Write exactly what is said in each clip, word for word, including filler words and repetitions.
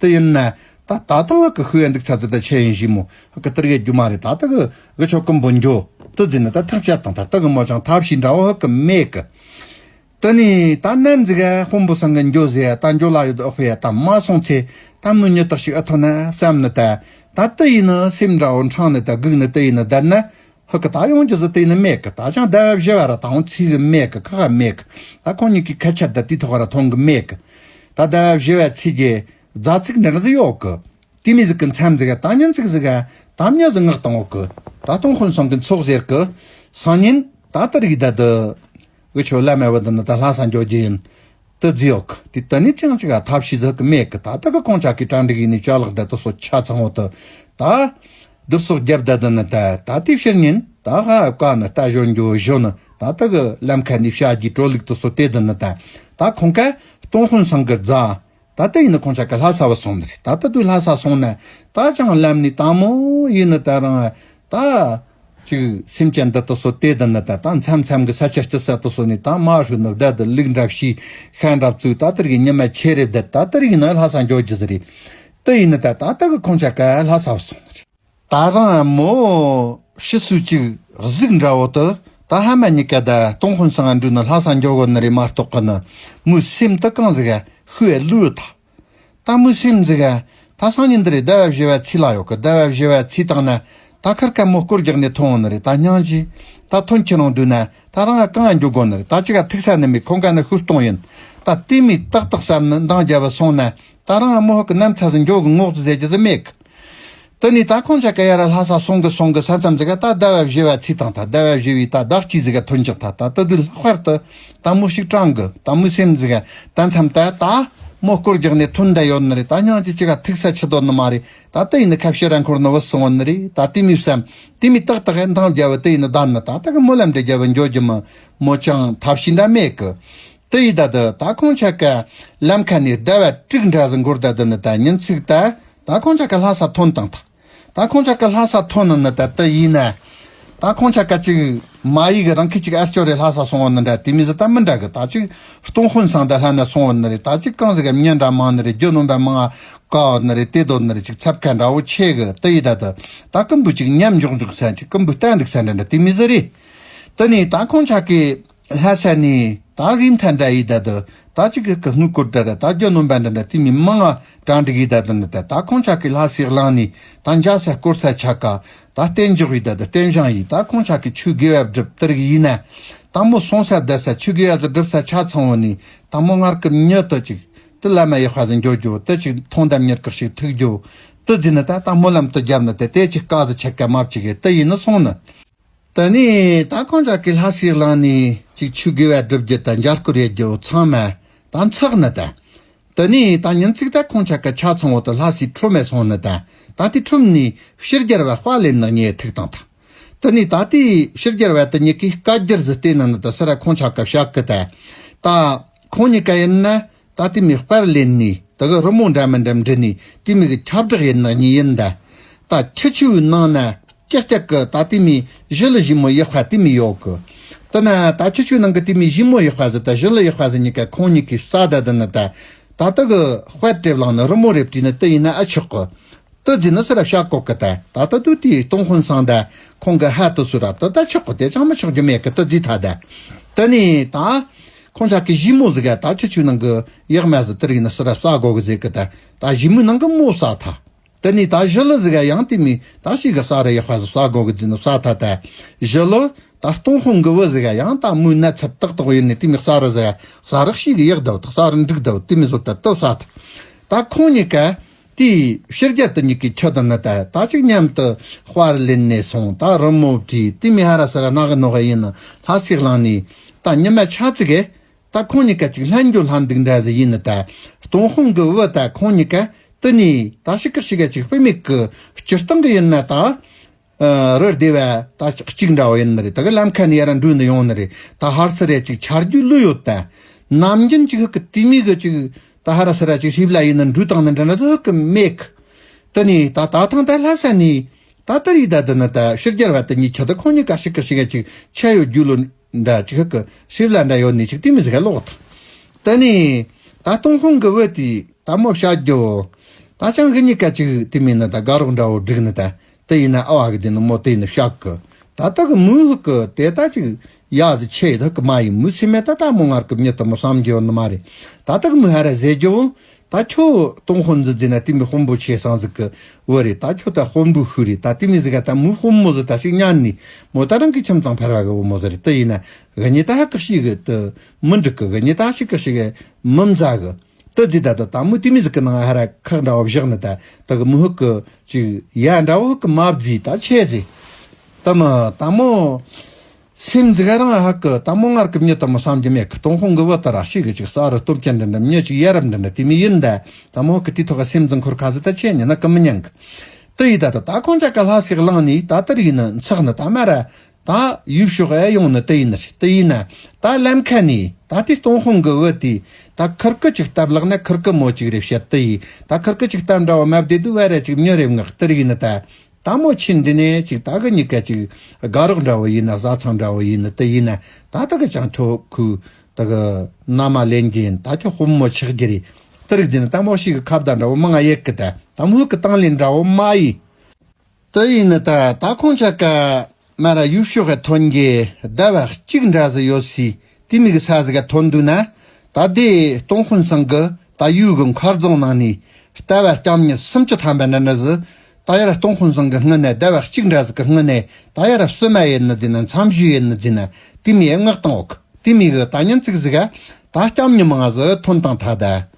དེ་ཡིན་ན་ད་ད་ཐང་ཧ་གི་ཤི་ཡ་འདུག་ཚ་ཚ་ད་ཆེ་ཡིན་ཞིག་མོ་ཧ་གི་དེར་ཡེ་རྒྱུ་མ་རེད། ད་ད་གི་གི་ཆོག་གི་འབོན་འགྱོ་དེ་ཟིན་ན་ད་ཐང་བཤད་དང་ད་ད་གི་མོ་ཅང་ཐབས་ཤེས་འདྲ་བོ་ཧ་གི་མེད་གི། དེ་ནས་ད་ནམ་ཟིག་ག་དཔོན་པོ་ཚང་གི་འགྱོ་ཟེ་ད་འགྱོ་ལ་ཡོད་ཨོ་ཧྥེ་ད་མ་སོང་ཚེ་ད་མི་ཉི་ཏག་ཞིག་ཨ་ཐོ་ན་བསམ་ནི་ད་ད་དེ་ཡིན་ནི་སེམས་འདྲ་བོ་འཕྲང་ནི་ད་སྒུག་ནི་དེ་ཡིན་ནི་བསྡད་ན། ཧུ་གི་ད་ཡོང་རྒྱུ་ཟི་དེ་ནི་མེད་གི། ད་ཅང་ཟླ་བ་བཞི་བ་ར་ད་འོང་ཚིག་གི་མེད་གི། ཁ་ཁ་མེད་གི། ད་ཁོང་གཉིས་ཀྱི་ཁ་ཆད་ད་དེའི་ཐོག་ར་ཐོང་གི་མེད་གི། ད་ཟླ་བ་བཞི་བ་ཚིག་གི་རྫ་ཚིག་འདྲ་ཟི་ཡོད་གི། དེ་མི་ཟི་གི་མཚམས་ཟི་ག་ད་ཉིན་ཚིག་ཟི་ག་ད་མྱི་ཟི་ངག་དང་འོག་གི། ད་སྟོང་དཔོན་སང་གི་ཚོགས་ཟེར་གི། སང་ཉིན་ད་ད་རིག་ད་དུ་གི་ཆོ་བླ་མེད་བ་འདི་ནི་ད་ལྷ་ས་འགྱོ་རྒྱུ་ཡིན། དུ་རྫི་ཡོག་དེ་ད་ནི་ཅང་ཅིག་ཐབས་ཤེས་ཟིག་གི་མེད་གི། ད་ད་གི་ཁོང་ཅག་གི་གྲ་འགྲིག་ཡིན་ནི་ཅ་ལག་ད་དུ་སོ་ཆ་ཚང་བོ་དུ་ད་སྡུབ་སོག་རྒྱབ་ད་དུ་ནི་ད་ད་དེ་ཕྱིར་ཉིན་ད་ཧ་བཀའ་ནི་ད་གཞོན་འགྱོ་གཞོན་ནི་ད་ད་གི་ལམ་ཁ་ནི་བྱ་རྒྱུའི་གྲོ་ལུག་དུ་སོ་དེ་དུ་ནི་ད་ད་ཁོང་ཀ་སྟོང་དཔོན་སང་གི་རྫ་ད་ད་ཡིན་ནི་ཁོང་ཅག་གི་ལྷ་ས་བ་སོང་ནི་རེད། ད་ད་དུ་ལྷ་ས་སོང་ན་ད་ཅང་ལམ་ནི་དང་མོ་ཡིན་ནི་ད་རང་ད། ཅིག་སེམས་ཅན་འདི་དུ་སོ་དེ་དུ་ནི་ད་ད་མཚམས་མཚམས་ཀྱི་ས་ཆ་སྤྱི་ས་དུ་སོ་ནི་ད་མ་ཧྲུ་ནི་བདའ་དུ་ལུག་འདྲ་བཤིས་ཤ་འདྲ་བཙུགས་ད་དེར་གི་ཉི་མ་ཆེ་རེ་བདའ་ད་དེར་གི་ནི་ལྷ་ས་འགྱོ་རྒྱུ་ཟི་རེད། དུ་ཡིན་ནི་ད་ད་ད་གི་ཁོང་ཅག་ག་ལྷ་ས་བ་སོང་རེད། ད་རང་མོ་ཕྱི་སུ་ཅིག་གཟིག་འདྲ་བོ་དུ་ད་ཧ་མ་ཉི་ཀ་ད་སྟོང་དཔོན་སང་འགྲུ་ནི་ལྷ་ས་འགྱོ་གོ་ནི་རེད་མ་གཏོགས་གི་ནི་མོའི་སེམས་དུ་གང་ཟིག་ག་ཤུ་ཡ་ལུས་ད། ད་མོའི་སེམས་ཟིག་ག་ད་སང་ཉིན་འདི་རེད། ཟླ་བ་བཞི་བ་ཚེས་ལ་ཡོད་གི། ཟླ་བ་བཞི་བ་ཚེས་བཏང་ན་ད་ཁར་ཀ་མོ་སྐོར་རྒྱག་ནས་ཐོན་འོང་ནི་རེད། ད་སྙིང་རྗེ་ད་ཐོན་ཁྱེད་རང་འདུག་ན་ད་རང་ང་གང་ང་འགྱོ་དགོ་ནི་རེད། ད་ཅི་ག་ཐུག་ས་ནི་མེད། ཁོང་ག་ནི་ཤུ་སྟོང་ཡིན། ད་དེ་མི་ཏག་ཏག་བསམ་ནི་འདང་རྒྱབ་བ་སོང་ན་ད་རང་ང་མོ་ཧོ་གི་ནམ་ཚ་ཟིག་འགྱོ་གི་ངོག་ཏུ་ཟེར་རྒྱུ་ཟིག་མེད་གི། དེ་ནས་ད་ཁོང་ཅག་ག་ཡ་ར་ལྷ་ས་སོང་གི་སོང་གི་ས་མཚམས་ཟིག་ག་ད་ཟླ་བ་བཞི་བ་ཚེས་དང་ད་ཟླ་བ་བཞི་བའི་ད་ཟླ་གཅིག་ཟིག་ག་ཐོན་འཇག་ད་ད་ད་དུས་ལྷག་པར་དུ་ད་མོ་ཞིག་སྐྲང་གི། ད་མོ་སེམས་ཟིག་ག་ད་མཚམས་ད་ད་མོ་སྐོར་རྒྱག་ནས་ཐོན་ད་ཡོད་ནི་རེད། ད་སྙིང་རྗེ་ཅི་ག་ཐུག་ས་ཆི་དོ་ནི་མ་རེད། ད་དེ་ཡིན་ནི་ཁ་ཕྱི་ར་འཁོར་ནི་བུད་སོང་བ་ནི་རེད། ད་དེ་མི་བསམ་དེ་མི་ཏག་ཏག་གི་འདང་རྒྱབ་བ་དེ་ཡིན་ནི་བསྡད་ནི་ད་ད་གི་མོ་ལམ་འདྲ་རྒྱབ་བ་འགྱོ་རྒྱུ་མི་མོ་ཅང་ཐབས་ཤེས་འདྲ་མེད་གི། དེ་ཡི་ད་དུ་ད་ཁོང་ཅག་ག་ལམ་ཁ་ནས་ཟླ་བ་དྲུག་འདྲ་ཟིག་འགོར་ད་དུ་ནི་ད་ཉིན་ཚིག་ད་ད་ཁོང་ཅག་ག་ལྷ་ས་ཐོན་དང་ད། ད་ཁོང་ཅག་ག་ལྷ་ས་ཐོན་ནི་ནི་ད་དུ་ཡིན་ན། ད་ཁོང་ཅག་ག་ཅིག་མ་ཡིག་རང་ཁི་ཅིག་ཨ་སྐྱོ་རེ་ལྷ་ས་སོང་བ་ནི་འདྲ་དེ་མི་ཟི་ད་མི་འདྲ་གི། ད་ཅིག་སྟོང་དཔོན་སང་ད་ལྷ་ན་སོང་བ་ནི་རེད། ད་ཅིག་གང་ཟིག་ག་མྱི་འདྲ་མང་ནི་རེད། རྒྱུ་ནོམ་པ་མང་ང་ཀ་བ་ནི་རེད། དེ་དོ་ནི་རེད། ཅིག་ཚབ་ཁ་འདྲ་བོ་ཆེ་གི། དེ་ཡི་ད་དུ་ད་ཀུན་པུ་ཅིག་ཉམས་འཇོག་འཇོག་ས་ཅིག་ཀུན་པུ་ལྟ་འདུག་ས་འདྲ་འདྲ་དེ་མི་ཟི་རེད། དེ་ནས་ད་ཁོང་ཅག་གི་ལྷ་ས་ནས་ད་རིན་ཐང་འདྲ་ཡི་ད་དུ་ད་ཅིག་གི་གི་དངུལ་སྐོར་འདྲ་ར་ད་རྒྱུ་ནོམ་པ་འདྲ་འདྲ་དེ་མི་མང་ང་གྲ་འགྲིག་ཡི་ད་དུ་ནི་ད་ད་ཁོང་ཅག་གི་ལྷ་སའི་གླིང་ནས་ད་འཇའ་ས་སྐོར་ས་ཆ་ག་ད་རྟེན་འཇོག་ཡི་ད་དུ་རྟེན་བཞེངས་ཡི། ད་ཁོང་ཅག་གི་ཆོས་དགེ་བ་སྒྲུབ་དེར་གི་ཡིན་ན་ད་མོ་སོང་ས་བསྡད་ས་ཆོས་དགེ་བ་ཟིག་སྒྲུབ་ས་ཆ་ཚང་བོ་ནས་ད་མོ་སྔར་གི་མྱི་དུ་ཅིག་དུ་བླ་མ་ཡག་པ་ཟིག་འགྱོ་རྒྱུ་དུ་ཅིག་མཐོང་ལྡན་མྱུར་གི་ཞིག་ཐུག་རྒྱུ་དུ་ཟིན་ནི་ད་ད་སྨོན་ལམ་དུ་བརྒྱབ་ནི་དེ་དེ་ཅིག་དཀའ་ཟིག་ཆད་ཀ་མ་བཅུག་གི་དུ་ཡིན་ནི་སོང་ནི། དེ་ནས་ད་ཁོང་ཅག་གི་ལྷ་སའི་གླིང་ནས་ཅིག་ཆོས་དགེ་བ་སྒྲུབ་རྒྱུ་དང་འཇའ་སྐོར་ཡེད་རྒྱུ་ཚང་མ་ད་འཚག་ནི་ད། དེ་ནས་ད་ཉིན་ཚིག་ད་ཁོང་ཅག་གི་ཆ་ཚང་བོ་དུ་ལྷ་སའི་ཁྲོམ་མེ་སོང་ནི་ད། ད་དེ་ཁྲོམ་ནས་ཕྱི་རྒྱལ་བ་དཔའ་ལེན་ནག་ཉེ་ཐུག་དང་ད། དེ་ནས་ད་དེ་ཕྱི་རྒྱལ་བ་དུ་ཉིད་ཀྱིས་བཀའ་རྒྱར་ཟི་བལྟས་ནི་ནི་ད་སི་ར་ཁོང་ཅག་གི་བཤད་གི་ད། ད་ཁོང་གཉིས་ཀ་ཡིན་ན། ད་དེ་མི་དཔར་ལེན་ནས་དེ་གི་རི་མོ་འདྲ་མི་འདྲ་འབྲི་ནས་དེ་མི་གི་ཁྱབ་བསྒྲགས་ཡིན་ནི་ཡིན་ད། ད་ཁྱི་ཆུའི་ནང་ན་ཀྱག་ཀྱག་གི་ད་དེ་མི་ཞི་ལི་ཞི་མོ་ཡག་པ་དེ་མི་ཡོད་གི། དེ་ན་ད་ཁྱི་ཆུའི་ནང་གི་དེ་མི་ཞི་མོ་ཡག་པ་ཟི་ད་ཞི་ལི་ཡག་པ་ཟི་གཉིས་ཀ་ཁོང་གཉིས་ཀྱིས་ས་ད་དེ་ན་ད། ད་ད་གི་དཔར་བྲེབ་ལང་ནི་རི་མོ་རེ་བྲིས་ནི་དེ་ཡིན་ན་ཨ་ཆོག་གི། དེ་ཟིན་ནི་སི་ར་བཤད་གོ་གི་ད། ད་ད་དུ་དེའི་སྟོང་དཔོན་སང་ད་ཁོང་གི་ཧ་དུ་སུ་ར་དེ་ད་ཆོག་གི་དེ་ཅང་མི་ཆོག་རྒྱུ་མེད་གི་དེ་ཟི་ད་ད། དེ་ནས་ད། ཁོང་ཅག་གི་ཞི་མོ་ཟིག་ག་ད་ཁྱི་ཆུའི་ནང་གི་ཡག་མ་ཟི་དེར་ཡིན་ན་སི་ར་ས་གོ་གི་ཟེ་གི་ད། ད་ཞི་མོའི་ནང་གི་མོ་ས་ཐ། དེ་ནས་ད་ཞི་ལི་ཟིག་ག་ཡང་དེ་མི་ད་ཞིག་གི་ས་ར་ཡག་པ་ཟི་ས་གོ་གི་ཟི་ནི་ས་ཐ་ད། ཞི་ལི་ད་སྟོང་དཔོན་གི་བུ་ཟིག་ག་ཡང་ད་མོའི་ན་ཚད་ཏག་ཏག་ཡིན་ནི་དེ་མི་ས་ར་ཟིག་ག་ས་ར་ཞིག་གི་ཡག་ད་བོ་ད་ས་ར་འགྲིག་ད་བོ་དེ་མི་ཟོ་ད་ད་ས་ཐ། ད་ཁོང་གཉིས་ཀ་དེའི་ཕྱི་རྒྱལ་དུ་གཉིས་ཀའི་ཁྱི་དང་ནི་ད་ད་ཅིག་མཉམ་དུ་དཔར་ལེན་ནས་སོང་ད་རི་མོ་བྲིས་དེ་མི་ཧ་ར་ས་ར་ནག་གི་ནོག་གི་ཡིན་ནི་ལྷ་སའི་གླིང་ནས་ད་ཉི་མ་ཆ་ཙིག་གི་ད་ཁོང་གཉིས་ཀ་ཅིག་ལྷན་རྒྱུ་ལྷན་འདུག་འདྲ་ཟི་ཡིན་ནི་ད། སྟོང་དཔོན་གི་བུ་ད་ཁོང་གཉིས་ཀ་དེ་ནས་ད་ཤི་ཀི་ཤི་ག་ཅིག་དཔེ་མེད་གི་སྤྱིར་བཏང་གི་ཡིན་ན་ད། རི་སྡེ་བ་ད་གཅིག་འདྲ་བོ་ཡིན་ནི་རེད། ད་གི་ལམ་ཁ་ནས་ཡར་འགྲོ་ནི་ཡོང་ནི་རེད། ད་ཧར་ཚུར་རེ་ཅིག་ཆ་རྒྱུས་ལོས་ཡོད་ད། ནམ་རྒྱུན་ཅིག་ཧུ་གི་དེ་མི་གི་ཅིག་ད་ཧ་ར་ས་ར་ཅིག་ཧྲིབ་ལ་ཡིན་ན་འགྲོ་དང་ནི་འདྲ་འདྲ་ཟི་ཧུ་གི་མེད་གི། དེ་ནས་ད་ད་ཐང་ད་ལྷ་ས་ནས་ད་ད་རི་ད་དི་ནི་ད་ཕྱི་རྒྱལ་བ་དི་གཉིས་ཁྱི་ད་ཁོང་གཉིས་ཀ་ཤི་ཀི་ཤི་ག་ཅིག་ཆ་ཡོད་རྒྱུས་ལོ་འདྲ་ཅིག་ཧུ་གི་ཧྲིབ་ལ་འདྲ་ཡོད་ནི་ཅིག་དེ་མི་ཟི་ག་ལོག་ད། དེ་ནས་ད་སྟོང་དཔོན་གི་བུ་དེ་ད་མོ་བཤད་རྒྱུ། ད་ཅང་གི་གཉིས་ཀ་ཅིག་དེ་མིན་ན་ད་དགའ་རོགས་འདྲ་བོ་བསྒྲིགས་ནི་ད། དེ་ཡིན་ན་ཨ་བ་གི་དེ་ནི་མོ་དེ་ཡིན་ན་ཤག་གི། ད་ད་གི་མོའི་ཧུག་གི་དེ་ད་ཅིག་ཡ་ཟི་ཆེ་ཡི་ད་གི་མ་ཡིན་མོའི་སེམས་མེད་ད་ད་མོ་ངར་གི་མྱི་ད་མོ་བསམ་རྒྱུ་ནི་མ་རེད། ད་ད་གི་མོའི་ཧ་ར་ཟེ་རྒྱུ་བོ། ད་ཁྱོད་ཏུང་ཧོན་ཟི་ཟི་ན་དེ་མི་དཔོན་པོ་ཆེ་སང་ཟིག་གི་བུ་རེད། ད་ཁྱོད་ད་དཔོན་པོ་ཤུ་རེད། ད་དེ་མི་ཟིག་ག་ད་མོའི་དཔོན་མོ་ཟི་ད་ཞིག་ཉན་ནི་མོ་ད་རང་གི་ཁྱིམ་ཚང་ཕར་བ་གི་བུ་མོ་ཟི་རེད། དེ་ཡིན་ན་གི་གཉིས་ད་ཧ་གི་ཤི་གི་དེ་མི་འགྲིག་གི། གི་གཉིས་ད་ཤི་གི་ཤི་གི་མི་མཛའ་གི། དེ་ཟིག་ད་ད་ད་མོ་དེ་མི་ཟིག་གི་ནང་ཧ་ར་ཁག་འདྲ་བོ་བཞག་ནི་ད་ད་གི་མོ་ཧུག་གི་ཅིག་ཡ་འདྲ་བོ་ཧུག་གི་མ་བརྫིས་ད་ཆེ་ཟིག་ད་མོ་ད་མོ། སེམས་ཟིག་རང་ཧ་གི་ད་མོ་ངར་གི་མྱི་ད་མོ་བསམ་རྒྱུ་མེད་གི། ཏུང་ཧོང་གི་བུ་ད་ར་ཤི་གི་ཅིག་ས་རུ་སྟོབས་ཅན་འདྲ་འདྲ་མྱི་ཅིག་ཡ་རབས་འདྲ་འདྲ་དེ་མི་ཡིན་ད། ད་མོ་ཧ་གི་དེ་ཐོག་ག་སེམས་ཟིག་འཁོར་ཁ་ཟི་ད་ཆེ་ཉན་ན་གི་མི་ཉན་གི། དེ་ཡི་ད་ད་ད་ཁོང་ཅག་ག་ལྷ་སྲེག་ལངས་ནི་ད་དེ་རིགས་ནི་འཚག་ནི་ད་མ་ར། ད་ཡུལ་ཕྱོགས་ཨེ་ཡོང་ནི་དེ་ཡིན་ནི་རེད། དེ་ཡིན་ན་ད་ལམ་ཁ་ནས་ད་དེ་ཏུང་ཧོང་གི་བུ་དེ་ད་ཁུར་གི་ཅིག་སྟབས་ལེགས་ན་ཁུར་གི་མོ་ཅིག་རེད་བཤད། དེ་ཡིན་ད་ཁུར་གི་ཅིག་སྟབས་འདྲ་བོ་མ་བདེ་དུས་བ་ར་ཅིག་མྱི་རེ་ངག་དེ་རིགས་ནི་ད། ད་མོ་ཆེ་འདི་ནས་ཅིག་ད་གི་གཉིས་ཀ་ཅིག་དགའ་རོགས་འདྲ་བོ་ཡིན་ན་བཟའ་ཚང་འདྲ་བོ་ཡིན་ནི་དེ་ཡིན་ན་ད་ད་གི་ཅང་ཐོ་ཁུ་ད་གི་ན་མ་ལེན་གྱི་ཡིན། ད་ཁྱོད་དཔོན་མོ་ཆགས་རྒྱུ་རེད། དེ་རིགས་འདི་ནི་ད་མོ་ཞིག་གི་ཁ་བརྡ་འདྲ་བོ་མང་ང་ཡེད་གི་ད། ད་མོ་གི་སྟངས་ལེན་འདྲ་བོ་མ་ཡིན། དེ་ཡིན་ནི་ད་ད་ཁོང་ཅག་ག་མ་ར་ཡུལ་ཕྱོགས་ག་ཐོན་གྱི་ཟླ་བ་གཅིག་འདྲ་ཟིག་ཡོད་སི། དེ་མི་གི་ས་ཟིག་ག་ཐོན་འདུག་ན། ད་དེ་ཏུང་ཧོན་ཚང་གི་ད་ཡུལ་གི་མཁར་རྫོང་ནང་ནས་ལྟ་བ་སྐྱམ་ཉི་སུམ་ཅུ་ཐམ་པ་འདྲ་འདྲ་ཟིག་ད་ཡར་ཏུང་ཧོན་ཚང་གི་སྔུན་ནས་ཟླ་བ་གཅིག་འདྲ་ཟིག་གི་སྔུན་ནས་ད་ཡར་བསུ་མ་ཡེད་ནི་ཟིན་ན་མཚམས་ཞུ་ཡེད་ནི་ཟིན་ན་དེ་མི་ཡེ་མངགས་བཏང་འོག་དེ་མི་གི་ད་ཉིན་ཅིག་ཟིག་ག་ད་སྐྱམ་ཉི་མང་ཟིག་ཐོན་བཏང་ཐལ་ད།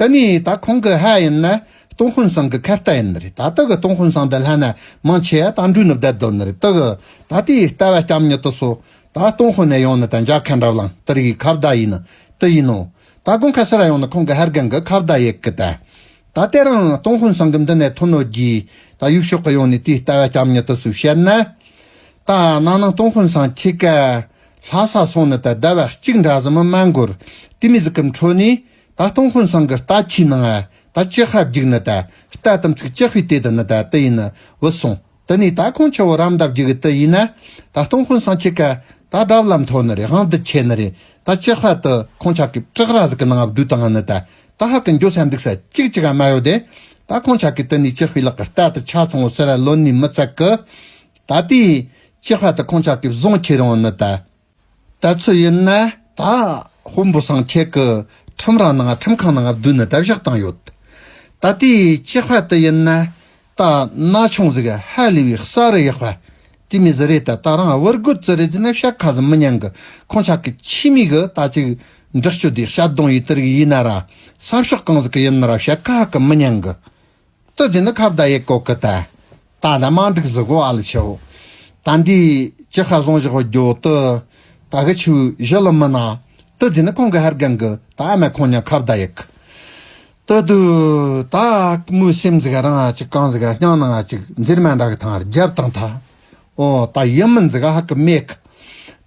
དེ་ནས་ད་ཁོང་གི་ཧ་ཡིན་ན་ཏུང་ཧོན་ཚང་གི་ཁ་རྟ་ཡིན་ནི་རེད། ད་དེ་གི་ཏུང་ཧོན་ཚང་དེ་ལྷ་ན་མང་ཆེ་ཡ་ད་འགྲུལ་ནི་བསྡད་དོ་ནི་རེད། དེ་གི་ད་དེའི་ལྟ་བ་སྐྱམ་ཉི་དེ་སོ་ད་ཏུང་ཧོན་ནས་ཡོང་ནི་ད་འཇག་ཁ་འདྲ་བ་ལང་དེ་རིགས་ཁ་བརྡ་ཡིན་ནི་དེ་ཡིན་ནོ། ད་དགོང་ཁ་སར་ཡོང་ནི་ཁོང་གི་ཧར་གན་གི་ཁ་བརྡ་ཡེད་གི་ད། ད་དེ་རིང་ཏུང་ཧོན་ཚང་གི་འདི་ནས་ཐོན་ནོ་གི་ད་ཡུལ་ཕྱོགས་གི་ཡོང་ནི་དེའི་ལྟ་བ་སྐྱམ་ཉི་དེ་སུ་བཤད་ན། ད་ནང་ནང་ཏུང་ཧོན་ཚང་ཁྱེད་ཀ་ལྷ་ས་སོང་ནི་ད་ཟླ་བ་གཅིག་འདྲ་ཟིག་མི་མ་འགོར། དེ་མི་ཟིག་གི་འཕྲོ་ནས་ད་ཏུང་ཧོན་ཚང་གི་རྟ་ཁྱིའི་ནང་ང་ད་ལྕགས་ཕག་རྒྱུག་ནི་ད་རྟ་དམ་ཚིག་ལྕགས་ཕག་དེ་དུ་ནི་ད་དེ་ཡིན་ནི་བུད་སོང་། དེ་ནས་ད་ཁོང་ཆུ་བོ་རམ་ད་རྒྱུག་གི་དེ་ཡིན་ན། ད་ཏུང་ཧོན་ཚང་ཁྱེད་ཀ་ད་དགྲ་བླ་མཐོ་ནི་རེད། དབང་དུ་ཆེ་ནི་རེད། ད་ལྕགས་ཕག་དུ་ཁོང་ཆག་གི་བྲག་ར་ཟིག་གི་ནང་ང་བསྡུས་བཏང་ནི་ད། ད་ཧ་གི་འགྱོ་ས་འདུག་ས་གཅིག་གཅིག་ག་མ་ཡོད་དེ། ད་ཁོང་ཆག་གི་དེ་ནས་ལྕགས་ཕག་ལག་གི་རྟ་དུ་ཆ་ཚང་བོ་སེ་ར་ལོན་ནི་མི་ཚད་གི། ད་དེའི་ལྕགས་ཕག་དུ་ཁོང་ཆག་གི་བཟུང་ཁྱེར་ཡོང་ནི་ད། ད་ཚོད་ཡིན་ན་ད་དཔོན་པོ་སང་ཁྱེད་ཀྱི་ཁྲིམས་ར་ནང་ཁྲིམས་ཁང་ནང་བསྡུས་ནི་ད་བཞག་བཏང་ཡོད། ད་དེའི་ལྕགས་ཕག་དེ་ཡིན་ན་ད་ན་ཆུང་ཟིག་ཧ་ལས་པའི་ས་རུ་ཡག་པ་དེ་མི་ཟིག་རེད། ད་ད་རང་བུ་རྒོད་ཙི་རེད་ཟེར་ན་བཤད་ཁ་ཟིག་མི་ཉན་གི། ཁོང་ཆག་གི་ཆི་མི་གི་ད་ཅིག་འདྲི་གཅོད་དེ་བཤད་གདོང་ཡི་དེ་རིགས་ཡིན་ན་ར་ས་ཕྱོགས་གང་ཟིག་གི་ཡིན་ན་ར་བཤད་ཁ་ཧ་གི་མི་ཉན་གི། དེ་ཟིན་ན་ཁ་བརྡ་ཡེད་གོ་གི་ད། ད་ལ་མ་འགྲིག་ཟིག་གོ་ཨ་ལ་ཆེའོ། ད་འདི་ཅི་ཁ་བཟུང་བཞག་རྒྱུ་དེ། ད་གི་ཆུ་བཞི་ལ་མི་ན། དེ་ཟིན་ན་ཁོང་གི་ཧར་གན་གི་ད་ཨ་མ་ཁོང་ཉ་ཁ་བརྡ་ཡེད་གི། དེ་དུ་ད་མོའི་སེམས་ཟིག་རང་ཅིག་གང་ཟིག་སྙིང་ནང་ཅིག་འཛེར་མ་འདྲ་གི་ཐང་རྒྱབ་དང་ད། ཨོ་ད་ཡིན་མིན་ཟིག་ཧ་གི་མེད་གི།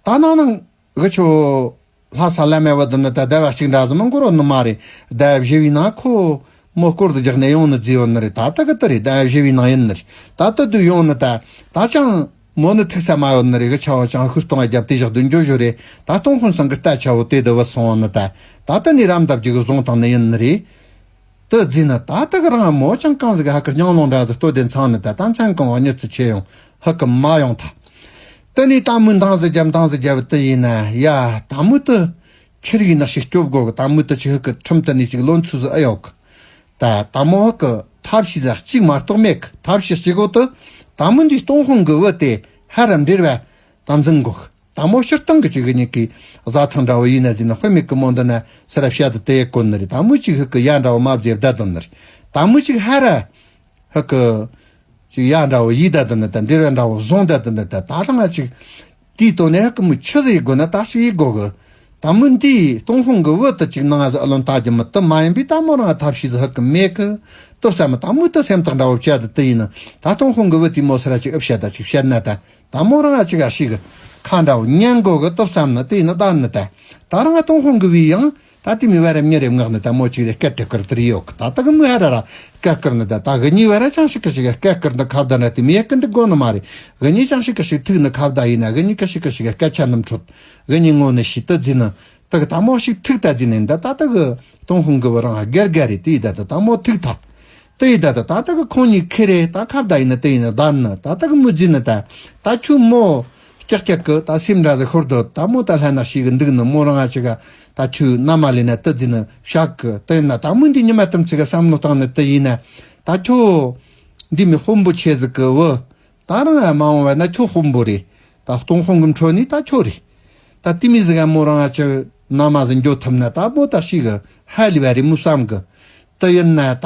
ད་ནང་ནང་། གི་ཆོ། ལྷ་ས་ལ་མེ་བ་དུ་ནི་ད་ཟླ་བ་གཅིག་འདྲ་ཟིག་མི་འགོར་བ་ནི་མ་རེད། ཟླ་བ་བཞི་བའི་ནང་ཁོ་མོ་སྐོར་དུ་རྒྱག་ནས་ཡོང་ནི་རྫི་ཡོད་ནི་རེད། ད་ལྟ་གི་དུ་རེད། ཟླ་བ་བཞི་བའི་ནང་ཡིན་ནི་རེད། ད་ལྟ་དུ་ཡོང་ནི་ད་ད་ཅང་མོ་ནི་ཐུག་ས་མ་ཡོད་ནི་རེད། གི་ཆ་བ་ཅང་ཤུར་གཏོང་བ་རྒྱབ་དེ་བཞག་དུ་འགྱོ་བཞོ་རེད། ད་སྟོང་ཁུན་སང་གི་རྟ་ཆ་བོ་དེ་དུ་བུད་སོང་ནི་ད་ད་ལྟ་ནི་རམ་འདབ་ཀྱི་གི་བཟུང་བཏང་ནི་ཡིན་ནི་རེད། དེ་རྫི་ནི་ད་ལྟ་གི་རང་མོ་ཅང་གང་ཟིག་ཧ་ཀི་སྙིང་རླུང་འདྲ་ཟིག་ལྟོ་དེ་འཚང་ནི་ད་ད་མཚན་གང་བ་མྱི་ཚི་ཆེ་ཡོང་ཧ་ཀི་མ་ཡོང་ཐལ། དེ་ནས་ད་མོའི་འདང་ཟིག་རྒྱབ་འདང་ཟིག་རྒྱབ་དེ་ཡིན་ན་ཡ་ད་མོ་དེ་ཁྱེར་ཡིན་ན་ཞིག་སྐྱོབ་དགོ་གི། ད་མོ་དེ་ཆི་ཧ་ཀི་ཁྲིམས་དེ་ནས་ཅིག་ལོན་ཚུལ་ཟིག་ཨེ་ཡོད་གི། ད་ད་མོ་ཧ་ཀི་ཐབས་ཤེས་ཟིག་གཅིག་མ་གཏོགས་མེད་གི། ཐབས་ཤེས་གཅིག་གོ་དེ་ད་མོ་འདི་སྟོང་ཧོང་གི་བུ་དེ་ཧ་ར་འབྲེལ་བ་ད་འཛིན་དགོ་གི། དང་མོ་སྤྱིར་བཏང་གི་ཅིག་གི་ཉིད་ཀྱི་བཟའ་ཚང་འདྲ་བོ་ཡིན་ན་ཟིན་ན་དཔེ་མེད་ཀི་མོ་འདི་ན་སེ་ར་བཤད་དུ་དེ་ཡེ་གོ་ནི་རེད། དང་མོ་ཅིག་ཧི་ཀི་ཡ་འདྲ་བོ་མ་བཟེ་བསྡད་དོ་ནི་རེད། དང་མོ་ཅིག་ཧ་ར་ཧི་ཀི་ཅིག་ཡ་འདྲ་བོ་ཡིད་བསྡད་དོ་ནི་ད་འབྲེལ་བ་འདྲ་བོ་བཟུང་བསྡད་དོ་ནི་ད་ད་རང་ང་ཅིག་དེའི་དོན་ནས་ཧི་ཀི་མོ་ཆི་ཟིག་ཡེ་དགོ་ན་ད་ཞིག་ཡེ་དགོ་གི། དང་མོ་འདིས་སྟོང་ཧོང་གི་བུ་དུ་ཅིག་ནང་ང་ཟི་ཨ་ལོན་ལྟ་རྒྱུ་མི་དུ་མ་ཡིན་པས་དང་མོ་རང་ཐབས་ཤེས་ཟི་ཧི་ཀི་མེད་གི། དུ་བསམ་མི་དང་མོ་དུ་སེམས་ཐག་འདྲ་བོ་བཅད་དུ་དུ་ཡིན་ནི་ད་སྟོང་ཧོང་གི་བུ་དེ་མོ་སེ་ར་ཅིག་ཨུ་བཤད་ད་ཅིག་བཤད་ན་ད། ད་མོ་རང་ང་ཅིག་ག་ཞིག་ཁ་འདྲ་བོ་ཉན་དགོ་གི་སྟོབས་བསམ་ནི་དེ་ཡིན་ན་ད་ནི་ད། ད་རང་ང་ཏུང་ཧོང་གི་བི་ཡང་ད་དེ་མི་བ་ར་མྱི་རེ་མངགས་ནི་ད་མོ་ཅིག་རེ་སྐད་དྲི་བཀུར་དེར་ཡོད་གི། ད་ད་གི་མི་ཧ་ར་ར་སྐད་བཀུར་ནི་ད་ད་གི་ཉི་བ་ར་ཅང་ཞིག་གི་ཞིག་སྐད་བཀུར་འདི་ཁ་བརྡ་འདྲ་དེ་མི་ཡ་ཀི་འདི་དགོ་ནི་མ་རེད། གི་ཉི་ཅང་ཞིག་གི་ཞིག་ཐུག་ནི་ཁ་བརྡ་ཡིན་ན་གི་ཉི་གི་ཞིག་གི་ཞིག་སྐད་ཆ་ནི་འཕྲོད། གི་ཉི་ངོ་ནི་ཞིག་ཏི་རྫི་ནི་ད་གི་ད་མོ་ཞིག་ཐུག་ད་རྫི་ནི་ད་ད་ད་གི་ཏུང་ཧོང་གི་བུ་རང་སྒེར་སྒེར་རེད། དེ་ཡི་ད་ད་ད་མོ་ཐུག་ཐ། དེ་ཡི་ད་ད་ད་ད་གི་ཁོང་གཉིས་ཁེ་རེ་ད་ཁ་བརྡ་ཡིན་ན་དེ་ཡིན་ན་བརྡ་ནི་ད་ད་གི་མོ་རྫི་ནི་ད་ད་ཁྱོད་མོ་ཀྱག་ཀྱག་གི་ད་སེམས་འདྲ་ཟི་ཤོར་དོ་ད་མོ་ད་ལྷན་ན་ཞིག་གི་འདུག་ནི་མོ་རང་ང་ཅི་ག་ད་ཁྱོད་ན་མ་ལེ་ན་དེ་རྫི་ནི་བཤག་གི་དེ་ཡིན་ན་ད་མོ་འདི་ཉི་མ་དམ་ཚིག་གི་བསམ་བློ་བཏང་ནི་དེ་ཡིན་ན་ད་ཁྱོད་འདི་མི་དཔོན་པོ་ཆེ་ཟིག་གི་བུ། ད་རང་ཡང་མ་འོངས་པ་ན་ཁྱོད་དཔོན་པོ་རེད། ད་སྟོང་དཔོན་གི་འཕྲོ་ནི་ད་ཁྱོད་རེད། ད་དེ་མི་ཟིག་ག་མོ་རང་ང་ཅི་ན་མ་ཟིག་འགྱོ་ཐུབ་ན་ད་མོ་ད་ཤི་གི་ཧ་ལི་བ་རེད་མོ་བསམ་གི། དེ་ཡིན་ན་ད་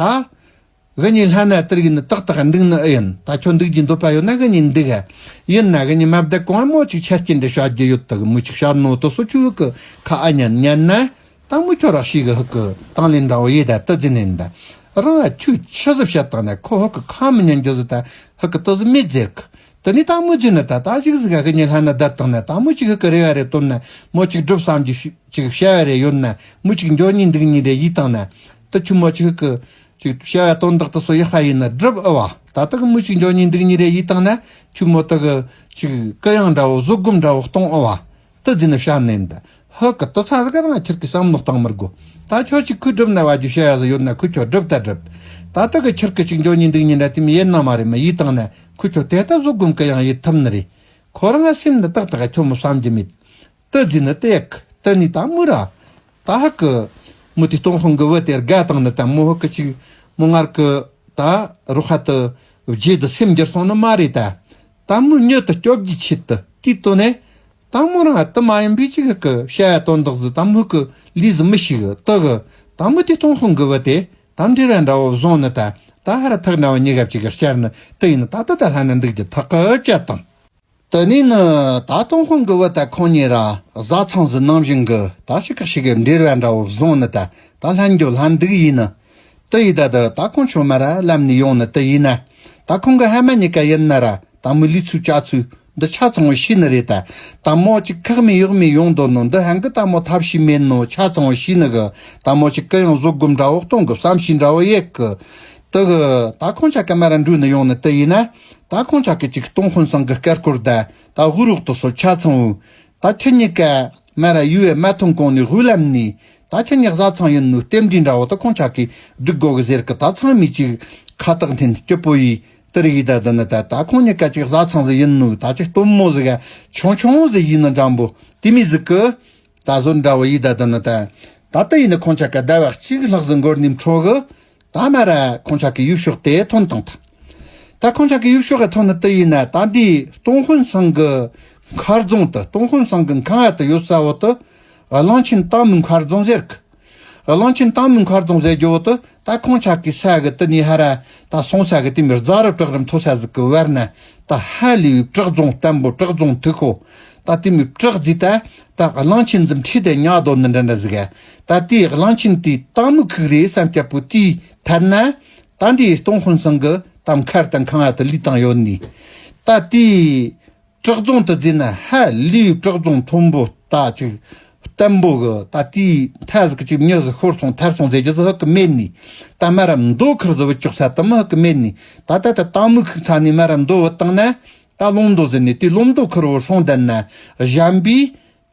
གི་ཉིན་ལྷ་ན་དེར་ཡིན་ནི་ཏག་ཏག་འདུག་ནི་ཨེ་ཡིན། ད་ཁྱོད་འདུག་རྒྱུ་འདོད་པ་ཡོད་ན་གི་ཉིན་འདུག་ག་ཡིན་ན་གི་ཉིན་མ་བསྡད་གོང་མོ་ཅིག་ཆ་རྐྱེན་འདི་བྱ་རྒྱུ་ཡོད་དག་མོ་ཅིག་བྱ་ནོ་དེ་སོ་ཆུ་གི་ཁ་ཨ་ཉན་ཉན་ན། ད་མུ་ཁྱོད་ར་ཤི་གི་ཧུ་གི་དང་ལེན་འདྲ་བོ་ཡེ་ད་ཏི་ཛི་ནན་ད། རང་ཨ་ཁྱོད་ཆི་ཟི་བཤད་དང་ན་ཁོ་ཧུ་གི་ཁ་མི་ཉན་རྒྱུ་ཟི་ད་ཧུ་གི་ཏི་ཟི་མི་ཟེར་གི། དི་ནི་ད་མུ་ཛི་ནི་ད་ད་ཅིག་ཟི་ག་གི་ཉི་ལྷ་ན་བསྡད་དང་ན་ད་མུ་ཅིག་ཧུ་གི་རེ་བ་རེ་བཏོན་ན་མོ་ཅིག་སྒྲུབ་བསམ་རྒྱུ་ཅིག་བཤད་བ་རེ་ཡོད་ན་མུ་ཅིག་འགྱོ་ཉིན་འདུག་ཉིན་རེ་ཡིད་དང་ན་ཏི་ཁྱོད་མོ་ཅིག་ཧུ་གི་ཅིག་བཤད་བ་དོན་དག་ཏི་སོ་ཡག་པ་ཡིན་ན་སྒྲུབ་ཨ་བ། ད་ཏི་གི་མུ་ཅིག་འགྱོ་ཉིན་འདུག་ཉིན་རེ་ཡིད་དང་ན་ཁྱོད་མོ་ཏི་གི་ཅིག་གུ་ཡངས་འདྲ་བོ་བཟོད་སྒོམ་འདྲ་བོ་གཏོང་ཨ་བ། ཏི་ཛི་ནི་བཤད་ནན་ད། ཧུ་གི་ཏི་ཚ་ཟི་ག་རང་ཁྱེར་གི་བསམ་བློ་གཏང་མི་དགོ། ད་ཁྱོད་ཅིག་ཁུ་སྒྲུབ་ན་བ་རྒྱུ་བཤད་ཡ་ཟི་ཡོད་ན་ཁུ་ཁྱོད་སྒྲུབ་ད་སྒྲུབ། ད་ཏི་གི་ཁྱེར་གི་ཅིག་འགྱོ་ཉིན་འདུག་ཉིན་ར་དེ་མི་ཡེད་ན་མ་རེད་མི་ཡིད་དང་ན་ཁུ་ཁྱོད་དེ་ད་བཟོད་སྒོམ་གི་ཡང་ཡེད་ཐུབ་ནི་རེད། ཁོ་རང་ང་སེམས་ནི་ཏག་ཏག་ཁྱོད་མོ་བསམ་རྒྱུ་མེད། ཏི་ཛི་ནི་ཏི་ཡག་ཏི་ནི་ད་མུ་ར། ད་ཧུ་གི་མུ་ཏི་སྟོང་དཔོན་གི་བུ་དེར་དགའ་དང་ནི་ད་མོ་ཧུ་གི་ཅིག་མོ་ངར་གི་ད་རུ་ཁ་ཏི་རྗེས་དི་སེམས་འགྱུར་སོང་ནི་མ་རེད་ད། ད་མོ་མྱུར་དུ་སྐྱོབ་རྒྱུའི་ཆེད་དུ་དེའི་དོན་ནས། ད་མོ་རང་ང་དུ་མ་ཡིན་པའི་ཅིག་ཧུ་གི་བཤད་ཡ་དོན་དག་ཟི་ད་མོ་ཧུ་གི་ལུས་ཟི་མི་ཤིག་གི་ཏི་གི་ད་མོ་དེ་སྟོང་དཔོན་གི་བུ་དེ་ད་འབྲེལ་བ་འདྲ་བོ་བཟུང་ནི་ད་ད་ཧ་ར་ཐག་འདྲ་བོ་ཉི་ག་ཅིག་གི་བཤད་ནི་དི་ཡིན་ནི་ད་ད་ད་ལྷ་ན་འདུག་རྒྱུ་ཐག་གི་བཅད་དང་། དི་ནི་ནི་ད་སྟོང་དཔོན་གི་བུ་ད་ཁོང་གཉིས་ར་བཟའ་ཚང་ཟི་ནང་བཞིན་གི་ད་ཤི་ཁ་ཤི་གི་འབྲེལ་བ་འདྲ་བོ་བཟུང་ནི་ད་ད་ལྷན་འགྱོ་ལྷན་འདུག་ཡིན་ནི། དི་ཡི་ད་དི་ད་ཁོང་ཆོ་མ་ར་ལམ་ནི་ཡོང་ནི་དི་ཡིན་ན། ད་ཁོང་གི་ཧ་མ་གཉིས་ཀ་ཡིན་ན་ར་ད་མོ་ལུས་ཚུལ་ཅག་ཚུལ་འདི་ཆ་ཚང་བོ་ཤེས་ནི་རེད་ད། ད་མོ་ཅིག་ཁག་མི་ཡོག་མི་ཡོང་དོ་ནོ་འདི་ཧན་གི་ད་མོ་ཐབས་ཤེས་མེད་ནོ་ཆ་ཚང་བོ་ཤེས་ནི་གི། ད་མོ་ཅིག་གི་ཡང་བཟོད་སྒོམ་འདྲ་བོ་གཏོང་གི་བསམ་ཤེས་འདྲ་བོ་ཡེད་གི། དི་གི་ད་ཁོང་ཆ་ག་མ་ར་འགྲུལ་ནི་ཡོང་ནི་དི་ཡིན་ན། ད་ཁོང་ཆ་གི་ཅིག་སྟོང་དཔོན་ཚང་གི་སྐར་སྐོར་ད་ད་དབུ་རོག་ཏུ་སོ་ཆ་ཚང་བོ། ད་ཁྱེད་གཉིས་ཀ་མ་ར་ཡུལ་བས་མ་ཐོན་གོང་ནས་དབུ་ལམ་ནས་ད་ཁྱེད་གཉིས་བཟའ་ཚང་ཡིན་ནོ་རྟེན་འབྲེལ་འདྲ་བོ་ད་ཁོང་ཆ་གིས་སྒྲིག་དགོ་གི་ཟེར་གི། ད་ཚང་མས་ཅིག་ཁ་བཏགས་འཐེན་སྐྱིད་པོ་ཡིས་དི་རི་ཡི་ད་དི་ནི་ད་ད་ཁོང་གཉིས་ཀ་ཅིག་བཟའ་ཚང་ཟིག་ཡིན་ནོ་ད་ཅིག་སྟོན་མོ་ཟིག་ག་ཆུང་ཆུང་ཟིག་ཡིན་ནི་འདྲ་འབོ་དེ་མི་ཟིག་གི་ད་བཟོ་འདྲ་བོ་ཡིས་ད་དི་ནི་ད་ད་དི་ཡིན་ནི་ཁོང་ཆ་ག་ཟླ་བ་གཅིག་ལྷག་ཟིག་འགོར་ནི་འཕྲོ་གི། ད་མ་ར་ཁོང་ཆ་གི་ཡུལ་ཕྱོགས་དེ་ཐོན་བཏང་ཐལ། ད་ཁོང་ཆ་གི་ཡུལ་ཕྱོགས་ག་ཐོན་ནི་དི་ཡིན་ན་ད་འདི་སྟོང་དཔོན་ཚང་གི་མཁར་རྫོང་དུ་སྟོང་དཔོན་ཚང་གི་ཁང་ཡ་དུ་ཡོད་ས་བོ་དུ་གླང་ཆེན་སྟག་མོའི་མཁར་རྫོང་ཟེར་གི། གླང་ཆེན་སྟག་མོའི་མཁར་རྫོང་ཟེར་རྒྱུ་བོ་དུ་ད་ཁོང་ཆ་གི་ས་གི་དི་ནི་ཧ་ར་ད་སོང་ས་གི་དེ་མི་རྫ་རི་བྲག་རི་མཐོ་ས་ཟིག་གི་བར་ན་ད་ཧ་ལས་པའི་བྲག་རྫོང་བརྟན་པོ་བྲག་རྫོང་མཐུག་གོ། ད་དེ་མི་བྲག་རྫི་ད་ད་གླང་ཆེན་འཛིན་ཁྲི་དེ་ཉག་རྡོ་ནི་འདྲ་འདྲ་ཟིག་ག། ད་དེའི་གླང་ཆེན་དེའི་སྟག་མོའི་ཁུག་རེད་བསམ་སྐྱ་པོ་དེའི་ཐད་ན། ད་འདིའི་སྟོང་དཔོན་ཚང་གི་ད་མཁར་དང་ཁང་ཡ་དུ་ལུས་བཏང་ཡོད་ནི། ད་དེའི་བྲག་རྫོང་དུ་འཛིན་ན་ཧ་ལས་པའི་བྲག་རྫོང་མཐོན་པོ་ད་ཅིག་བརྟན་པོ་གི་ད་དེའི་མཐའ་ཟིག་ཅིག་མྱི་ཟིག་ཤོར་སོང་ཐར་སོང་ཟེར་རྒྱུ་ཟིག་ཧུ་གི་མེད་ནི། ད་མ་ར་མདོ་ཁུར་ཟིག་བུད་ཅོག་ས་དུ་མི་ཧུ་གི་མེད་ནི། ད་ད་ད་སྟག་མོའི་ཁུག་ཚ་ནི་མ་ར་མདོ་བུད་བཏང་ན། ད་ལུང་མདོ་ཟེར་ནས་དེ་ལུང་མདོ་ཁུར་བོ་སྲུང་ལྡན་ན་གཞན་པའི་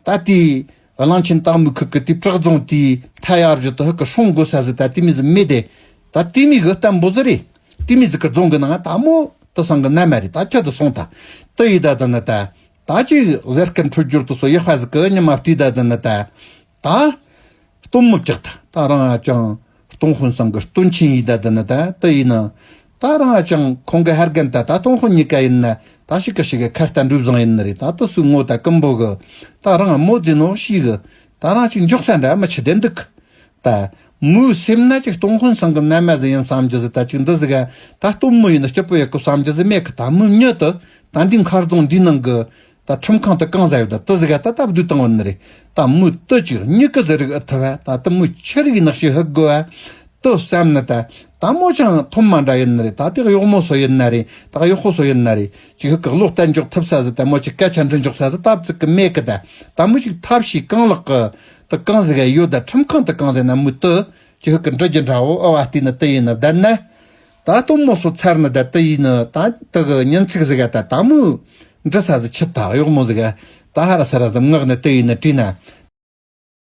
ད་དེའི་གླང་ཆེན་སྟག་མོའི་ཁུག་གི་དེའི་བྲག་རྫོང་དེའི་མཐའ་ཡར་བཞུད་དུ་ཧུ་གི་སྲུང་དགོས་ས་ཟིག་ད་དེ་མི་ཟིག་མེད་དེ། ད་དེ་མི་གི་བརྟན་པོ་ཟིག་རེད། དེ་མི་ཟིག་གི་རྫོང་གི་ནང་ད་མོ་དུ་སང་གི་ན་མ་རེད། ད་ཁྱོད་དུ་སོང་ད་དུ་ཡི་ད་དུ་ནི་ད་ད་ཅིག་ཟེར་སྐད་འཕྲོད་སྦྱོར་དུ་སོ་ཡག་པ་ཟིག་གི་ཉི་མ་བལྟས་ད་དུ་ནི་ད་ད། སྟོན་མོ་བཀྱག་ད་ད་རང་ཨ་ཅང་སྟོང་དཔོན་ཚང་གི་སྟོན་ཆེན་ཡིན་ད་དི་ནི་ད་དི་ཡིན་ནི། ད་རང་ཨ་ཅང་ཁོང་གི་ཧར་རྒན་ད་ད་སྟོང་དཔོན་གཉིས་ཀ་ཡིན་ན་ད་ཤི་ཀ་ཤི་གི་ཁ་རྟ་འགྲུབ་བཟང་ཡིན་ནི་རེད། ད་དི་སུ་ངོ་ད་ཀུན་པོ་གི་ད་རང་མོ་རྫི་ནོ་ཤི་གི་ད་རང་ཅིག་འཇོག་ས་འདྲ་མི་ཆི་དེ་འདུག་ད་མོའི་སེམས་ན་ཅིག་སྟོང་དཔོན་ཚང་གི་ན་མ་ཟི་ཡིན་བསམ་རྒྱུ་ཟི་ད་ཅིག་འདི་ཟི་ག་ད་སྟོན་མོ་ཡིན་ན་སྐྱིད་པོ་ཡག་གི་བསམ་རྒྱུ་ཟི་མེད་གི། ད་མོའི་མྱི་དུ་ད་འདི་མཁར་རྫོང་འདི་ནང་གི་ད་ཁྲིམས་ཁང་དུ་གང་ཟ་ཡོད་ད་དི་ཟི་ག་ད་ད་བསྡུས་བཏང་བ་ནི་རེད། ད་མོའི་དུ་ཅིག་མྱི་གི་ཟི་རིག་ཨ་ཐུ་བ་ད་དི་མོའི་ཆི་རིག་ནག་ཤི་ཧུ་དགོ་བ་དི་བསམ་ནི་ད་ད་མོ་ཅང་ཐོན་མ་འདྲ་ཡིན་ནི་རེད། ད་དེ་གཡོག་མོ་སོ་ཡིན་ན་རེད། ད་གཡོག་ཁོ་སོ་ཡིན་ན་རེད། ཅིག་ཧུ་གི་གློག་བརྟན་འཇོག་ཐུབ་ས་ཟི་ད་མོ་ཅིག་སྐད་ཆ་འདྲི་འཇོག་ས་ཟི་ད་བཙུག་གི་མེད་གི། ད་ད་མོ་ཅིག་ཐབས་ཤེས་གང་ལག་གི་ད་གང་ཟི་ག་ཡོད་ད་ཁྲིམས་ཁང་དུ་གང་ཟི་ན་མོའི་དུ་ཅིག་ཧུ་གི་འདྲི་རྒྱུ་འདྲ་བོ་ཨ་བ་བལྟས་ནི་དི་ཡིན་ནི་བསྡད་ན། ད་སྟོན་མོ་སོ་ཚར་ནི་ད་དི་ཡིན་ནི་ད་དི་གི་ཉིན་ཚིག་ཟི་ག་ད་ད་མོའི་འདྲི་ས་ཟི་ཆི་ད་གཡོག་མོ་ཟི་ག་ད་ཧ་ར་ས་ར་ཟི་མངག་ནི་དི་ཡིན་ནི་བྲིས་ན།